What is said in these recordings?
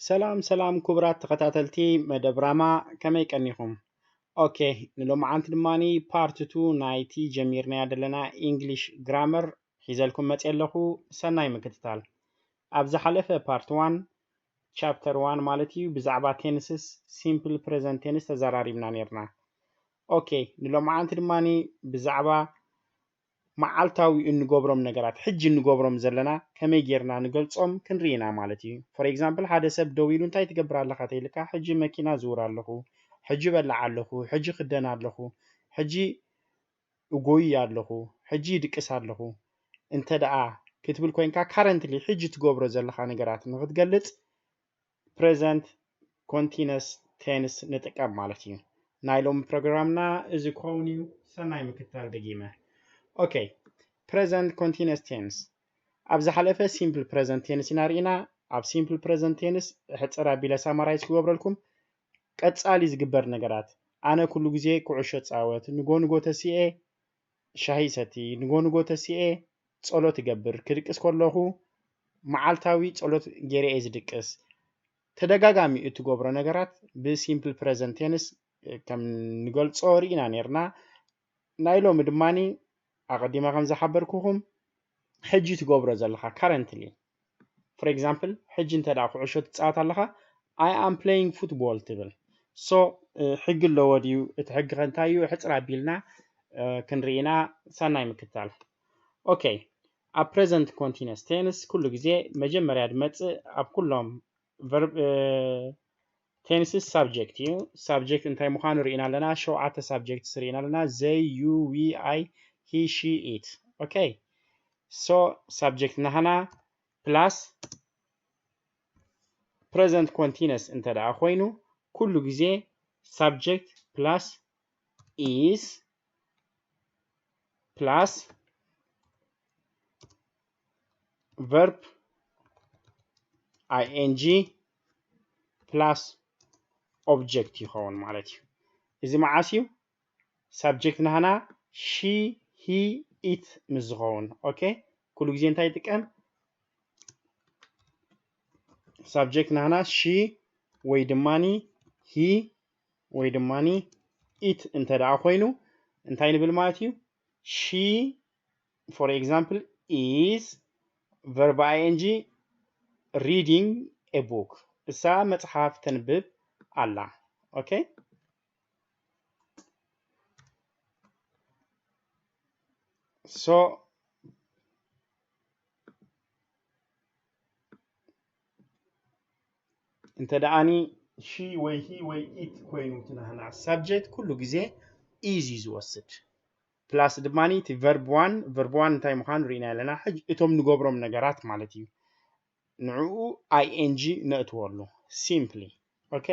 ሰላም ሰላም ክቡራት ተኸታተልቲ መደብ ራማ፣ ከመይ ቀኒኹም? ኦኬ፣ ንሎማዓንቲ ድማኒ ፓርት ቱ ናይቲ ጀሚርናያ ዘለና ኢንግሊሽ ግራመር ሒዘልኩም መፅየ ኣለኹ። ሰናይ ምክትታል። ኣብ ዝሓለፈ ፓርት ዋን ቻፕተር ዋን ማለት እዩ፣ ብዛዕባ ቴንስስ፣ ሲምፕል ፕሬዘንት ቴንስ ተዘራሪብና ነይርና። ኦኬ፣ ንሎማዓንቲ ድማኒ ብዛዕባ መዓልታዊ እንገብሮም ነገራት፣ ሕጂ እንገብሮም ዘለና ከመይ ጌርና ንገልጾም ክንርኢ ኢና ማለት እዩ። ፎር ኤግዛምፕል፣ ሓደ ሰብ ደው ኢሉ እንታይ ትገብር ኣለኻ ተይልካ፣ ሕጂ መኪና ዝውር ኣለኹ፣ ሕጂ በላዕ ኣለኹ፣ ሕጂ ክደን ኣለኹ፣ ሕጂ እጎይ ኣለኹ፣ ሕጂ ይድቅስ ኣለኹ እንተ ደኣ ክትብል ኮይንካ፣ ካረንትሊ ሕጂ ትገብሮ ዘለኻ ነገራት ንኽትገልጽ ፕሬዘንት ኮንቲነስ ቴንስ ንጥቀም ማለት እዩ። ናይ ሎሚ ፕሮግራምና እዚ ክኸውን እዩ። ሰናይ ምክትታል ደጊመ። ኦኬ፣ ፕሬዘንት ኮንቲነስ ቴንስ። ኣብ ዝሓለፈ ሲምፕል ፕሬዘንት ቴንስ ኢና ርኢና። ኣብ ሲምፕል ፕሬዘንት ቴንስ ሕጽር ኣቢለ ሳማራይዝ ክገብረልኩም፣ ቀጻሊ ዝግበር ነገራት። ኣነ ኩሉ ግዜ ኩዕሾ ጻወት፣ ንጎ ንጎ ተሲኤ ሻሂ ይሰቲ፣ ንጎ ንጎ ተሲኤ ጸሎት እገብር፣ ክድቅስ ከለኹ መዓልታዊ ጸሎት ገይረ እየ ዝድቅስ። ተደጋጋሚ እትገብሮ ነገራት ብሲምፕል ፕሬዘንት ቴንስ ከም ንገልጾ ርኢና ነይርና። ናይ ሎሚ ድማኒ ኣቐዲመ ከም ዝሓበርኩኹም ሕጂ ትገብሮ ዘለኻ ካረንትሊ። ፎር ኤግዛምፕል፣ ሕጂ እንተ ደኣ ኩዕሾ ትጻወት ኣለኻ፣ I am playing football ትብል። ሶ ሕጊ ኣለዎ ድዩ? እቲ ሕጊ ከ እንታይ እዩ? ሕጽር ኣቢልና ክንርኢና። ሰናይ ምክትታል። ኦኬ፣ ኣብ ፕሬዘንት ኮንቲነስ ቴንስ ኩሉ ግዜ መጀመርያ ዝመጽእ ኣብ ኩሎም ቨርብ ቴንስስ ሳብጀክት እዩ። ሳብጀክት እንታይ ምዃኑ ርኢና ኣለና። ሸውዓተ ሳብጀክትስ ርኢና ኣለና። ዘይ፣ ዩ፣ ዊ፣ ኣይ፣ ሂ፣ ሺ፣ ኢት። ኦኬ፣ ሶ ሳብጀክት ናህና ፕላስ ፕሬዘንት ኮንቲነስ እንተ ደኣ ኮይኑ፣ ኩሉ ግዜ ሳብጀክት ፕላስ ኢዝ ፕላስ ቨርብ ኣይ ኤን ጂ ፕላስ ኦብጀክት ይኸውን ማለት እዩ። እዚ መዓስ እዩ? ሳብጀክት ናህና ሺ፣ ሂ፣ ኢት ምስ ዝኸውን። ኦኬ፣ ኩሉ ግዜ እንታይ ይጥቀም? ሳብጀክት ናህና ሺ ወይ ድማኒ ሂ ወይ ድማኒ ኢት እንተ ደኣ ኮይኑ እንታይ ንብል ማለት እዩ? ሺ፣ for example, is verb I N G reading a book. እሳ መጽሓፍ ተንብብ ኣላ። ኦኬ፣ ሶ እንተ ደኣኒ ሺ ወይ ሂ ወይ ኢት ኮይኑ እቲ ናህና ሳብጀክት ኩሉ ግዜ ኢዝ እዩ ዝወስድ። ፕላስ ድማ እቲ ቨርብ ዋን፣ ቨርብ ዋን እንታይ ምዃኑ ርኢና ኣለና። ሕጂ እቶም ንገብሮም ነገራት ማለት እዩ። ንዕኡ ኣይ ኤን ጂ ነእትወሉ ሲምፕሊ። ኦኬ፣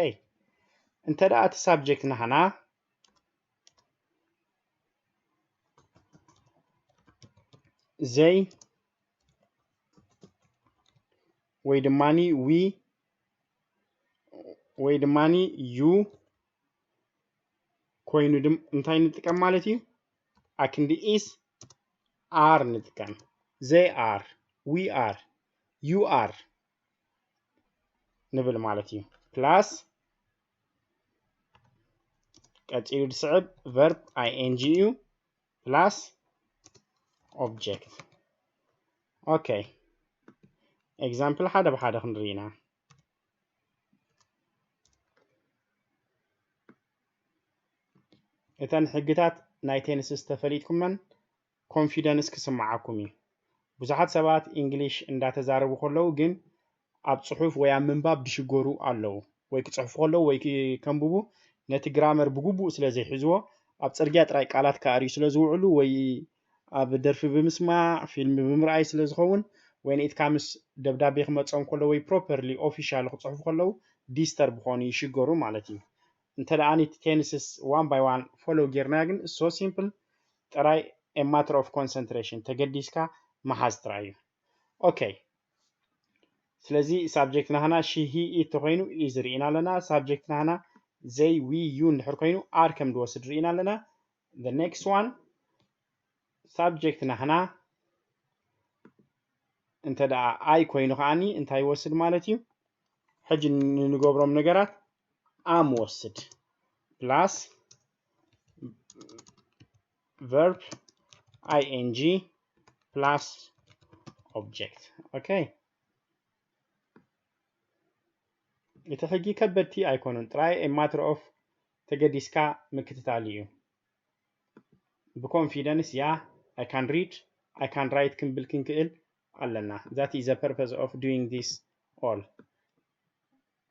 እንተ ደኣ እቲ ሳብጀክት ናህና ዘይ ወይ ድማኒ ዊ ወይ ድማኒ ዩ ኮይኑ ድም እንታይ ንጥቀም ማለት እዩ? ኣክንዲ ኢስ ኣር ንጥቀም። ዘይ ኣር፣ ዊ ኣር፣ ዩ ኣር ንብል ማለት እዩ። ፕላስ ቀጺሉ ዝስዕብ ቨርብ ኣይ ኤን ጂ እዩ። ፕላስ ኦብጀክት። ኦኬ፣ ኤግዛምፕል ሓደ ብሓደ ክንርኢ ኢና። እተን ሕግታት ናይ ቴንስስ ተፈሊጥኩመን ኮንፊደንስ ክስምዓኩም እዩ። ብዙሓት ሰባት ኢንግሊሽ እንዳተዛረቡ ከለዉ ግን ኣብ ጽሑፍ ወይ ኣብ ምንባብ ድሽገሩ ኣለዉ። ወይ ክጽሕፉ ከለዉ ወይ ከንብቡ ነቲ ግራመር ብግቡእ ስለ ዘይሕዝዎ ኣብ ጽርግያ ጥራይ ቃላት ክኣርዩ ስለ ዝውዕሉ ወይ ኣብ ደርፊ ብምስማዕ ፊልም ብምርኣይ ስለ ዝኸውን ወይ ንኢትካ ምስ ደብዳቤ ክመጾም ከሎ ወይ ፕሮፐርሊ ኦፊሻል ክጽሕፉ ከለዉ ዲስተርብ ክኾኑ ይሽገሩ ማለት እዩ። እንተ ደኣ ቴንስስ ዋን ባይ ዋን ፎሎው ጌርናዮ ግን ሶ ሲምፕል ጥራይ a matter of concentration ተገዲስካ ምሓዝ ጥራይ እዩ። ኦኬ፣ ስለዚ ሳብጀክት ናህና ሺ ሂ ኢት ተኮይኑ ኢዝ ርኢና ኣለና። ሳብጀክት ናህና ዘይ ዊ ዩ እንድሕር ኮይኑ ኣር ከም ዝወስድ ርኢና ኣለና። The next one ሳብጀክት ናህና እንተ ደኣ ኣይ ኮይኑ ከዓኒ እንታይ ይወስድ ማለት እዩ? ሕጂ ንንገብሮም ነገራት am ወስድ plus verb ing plus object። Okay፣ እቲ ሕጂ ከበድቲ ኣይኮኑን፣ ጥራይ a matter of ተገዲስካ ምክትታል እዩ። ብኮንፊደንስ ያ I can read I can write ክንብል ክንክእል ኣለና። That is the purpose of doing this all።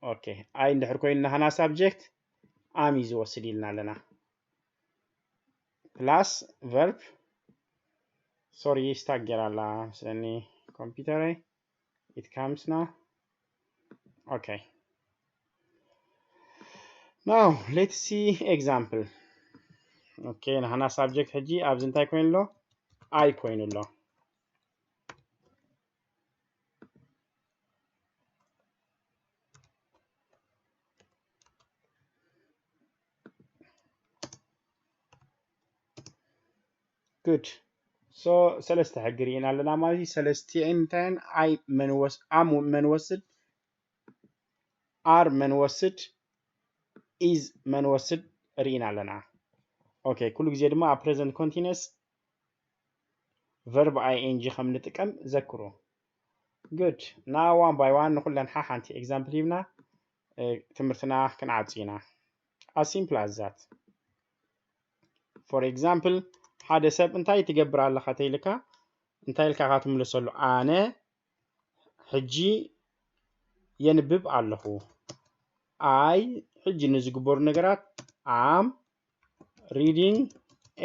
Okay፣ I እንድሕር ኮይኑ ናህና ሳብጀክት am እዩ ዝወስድ ኢልና ኣለና። Plus verb፣ sorry፣ ስታክ ገይራ ኣላ መስለኒ ኮምፒውተረይ። It comes now። Okay፣ now let's see example። Okay፣ ናህና ሳብጀክት ሕጂ ኣብዚ እንታይ ኮይኑ ኣሎ? I ኮይኑ ኣሎ። Good። So ሰለስተ ሕጊ ርኢና ኣለና ማለት እዩ። ሰለስቲኤን እንታይን? I መን ወስ am መን ወስድ፣ are መን ወስድ፣ is መን ወስድ ርኢና ኣለና። Okay፣ ኩሉ ግዜ ድማ ኣብ present continuous verb ing ከም ንጥቀም ዘክሩ። Good። Now one by one ንኩለን ሓሓንቲ example ሂብና ትምህርትና ክንዓጽ ኢና። As simple as that። For example፣ ሓደ ሰብ እንታይ ትገብር ኣለኻ ተይልካ፣ እንታይ ኢልካ ኢኻ ትምልሰሉ? ኣነ ሕጂ የንብብ ኣለኹ። I ሕጂ ንዝግበሩ ነገራት am reading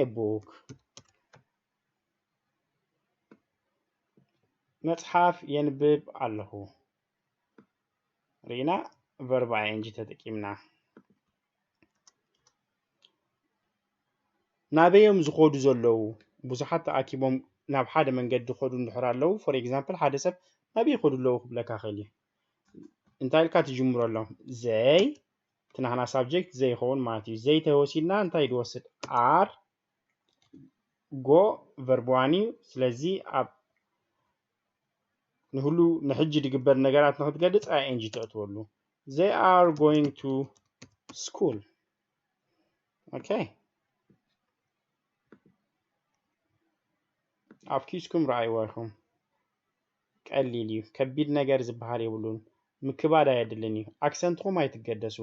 a book። መጽሓፍ የንብብ ኣለኹ። ርኢና፣ verb ing ተጠቂምና። ናበይ እዮም ዝኸዱ ዘለዉ? ብዙሓት ተኣኪቦም ናብ ሓደ መንገዲ ዝኸዱ እንድሕር ኣለዉ፣ for example፣ ሓደ ሰብ ናበይ ይኸዱ ኣለዉ ክብለካ ይኽእል እዩ። እንታይ ኢልካ ትጅምረሎም? They፣ እቲ ናህና ሳብጀክት they ይኸውን ማለት እዩ። They ተወሲድና እንታይ ድወስድ? Are፣ go verb one እዩ። ስለዚ ኣብ ንህሉ ንሕጂ ድግበር ነገራት ንክትገልጽ ing ተእትወሉ። They are going to school። Okay፣ ኣብ ኪስኩም ረኣይዎ ኢኹም። ቀሊል እዩ፣ ከቢድ ነገር ዝበሃል የብሉን። ምክባድ ኣየድልን እዩ። ኣክሰንትኩም ኣይትገደሱ።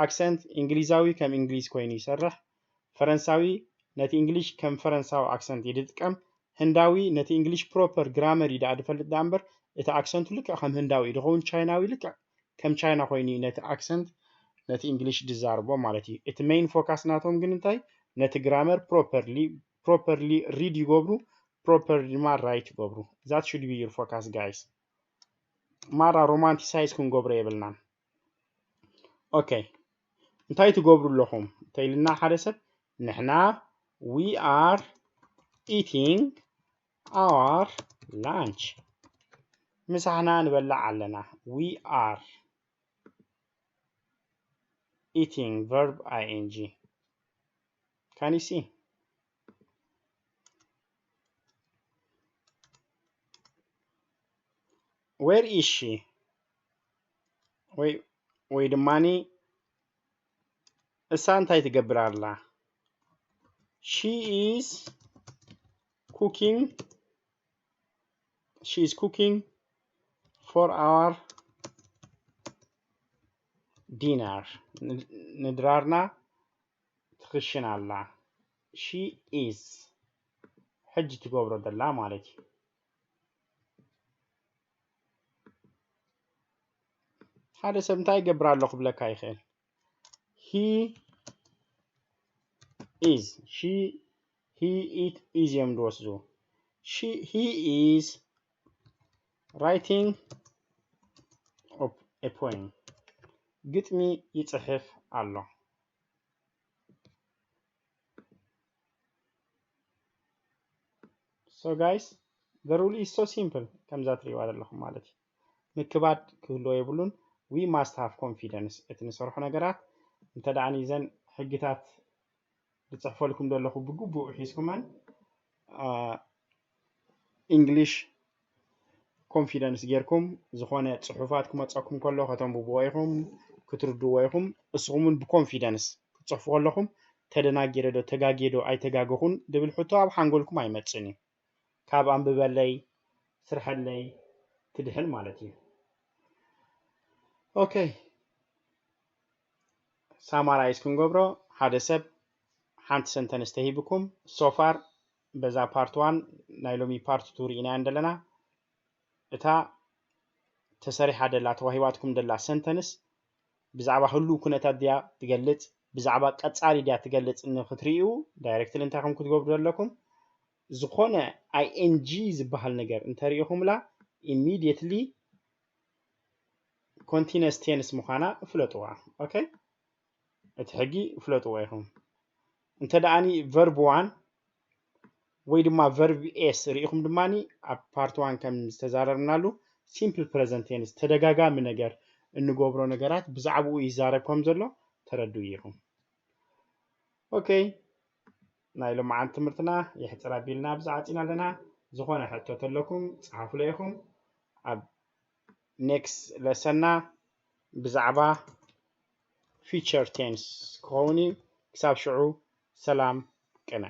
ኣክሰንት እንግሊዛዊ ከም እንግሊዝ ኮይኑ ይሰርሕ። ፈረንሳዊ ነቲ እንግሊሽ ከም ፈረንሳዊ ኣክሰንት እዩ ዝጥቀም። ህንዳዊ ነቲ እንግሊሽ ፕሮፐር ግራመር እዩ ደኣ ዝፈልጥ ደኣ እምበር፣ እቲ ኣክሰንቱ ልክዕ ከም ህንዳዊ እዩ ዝኸውን። ቻይናዊ ልክዕ ከም ቻይና ኮይኑ እዩ ነቲ ኣክሰንት፣ ነቲ እንግሊሽ ዝዛረቦ ማለት እዩ። እቲ ሜይን ፎካስ ናቶም ግን እንታይ? ነቲ ግራመር ፕሮፐርሊ፣ ፕሮፐርሊ ሪድ ይገብሩ፣ ፕሮፐርሊ ድማ ራይት ይገብሩ። That should be your focus, guys። ማራ ሮማንቲሳይዝ ክንገብሮ የብልናን። Okay፣ እንታይ ትገብሩ ኣለኹም እንተኢልና ሓደ ሰብ፣ ንሕና we are eating our lunch፣ ምሳሕና ንበልዕ ኣለና። We are eating verb ing። Can you see? Where is she? ወይ ወይ ድማኒ እሳ እንታይ ትገብር ኣላ? She is cooking, she is cooking for our dinner። ንድራርና ትኽሽን ኣላ። She is ሕጂ ትገብሮ ዘላ ማለት እዩ። ሓደ ሰብ እንታይ ይገብር ኣሎ ክብለካ ይኽእል። He is፣ she፣ he፣ it፣ is እዮም ዝወስዱ። She፣ he is writing a poem፣ ግጥሚ ይጽሕፍ ኣሎ። So guys, the rule is so simple፣ ከምዛ ትሪእዋ ዘለኹም ማለት እዩ። ምክባድ ክህልዎ የብሉን። We must have confidence። እቲ ንሰርሖ ነገራት እንተ ደኣ ንዘን ሕግታት ዝጽሕፈልኩም ዘለኹ ብግቡእ ሒዝኩመን፣ እንግሊሽ confidence ጌርኩም ዝኾነ ጽሑፋት ክመጸኩም ከሎ ከተንብብዎ ኢኹም፣ ክትርድዎ ኢኹም። እስኹም እውን ብ confidence ክትጽሕፉ ከለኹም ተደናጊረ ዶ ተጋግየ ዶ ኣይተጋገኹን ድብል ሕቶ ኣብ ሓንጎልኩም ኣይመጽእን እዩ። ካብ ኣንብበለይ ስርሐለይ ትድሕን ማለት እዩ። ኦኬ፣ summarize ክንገብሮ፣ ሓደ ሰብ ሓንቲ sentence ተሂብኩም፣ so far በዛ part one ናይ ሎሚ part two ርኢናዮ እንደለና፣ እታ ተሰሪሓ ደላ ተዋሂባትኩም ደላ sentence ብዛዕባ ህሉው ኩነታት ድያ ትገልጽ፣ ብዛዕባ ቀጻሊ ድያ ትገልጽ ንክትርእዩ፣ directly እንታይ ከም ክትገብሩ ዘለኩም፣ ዝኾነ I N G ዝበሃል ነገር እንተሪኢኹምላ፣ immediately continuous tense ምዃና ፍለጥዋ። ኦኬ፣ እቲ ሕጊ ፍለጥዎ ኢኹም። እንተ ደኣኒ verb one ወይ ድማ verb S ርኢኹም ድማኒ፣ ኣብ part one ከም ዝተዛረብናሉ፣ simple present tense፣ ተደጋጋሚ ነገር፣ እንገብሮ ነገራት ብዛዕባኡ ይዛረብ ከም ዘሎ ተረድኡ ኢኹም። ኦኬ፣ ናይ ሎማዓንቲ ትምህርትና የሕጽር ኣቢልና ኣብዚ ዓጺና ኣለና። ዝኾነ ሕቶ ተለኩም ጽሓፉለ ኢኹም። ኣብ next lesson ና ብዛዕባ future tense ክኸውን እዩ። ክሳብ ሽዑ ሰላም ቅነ።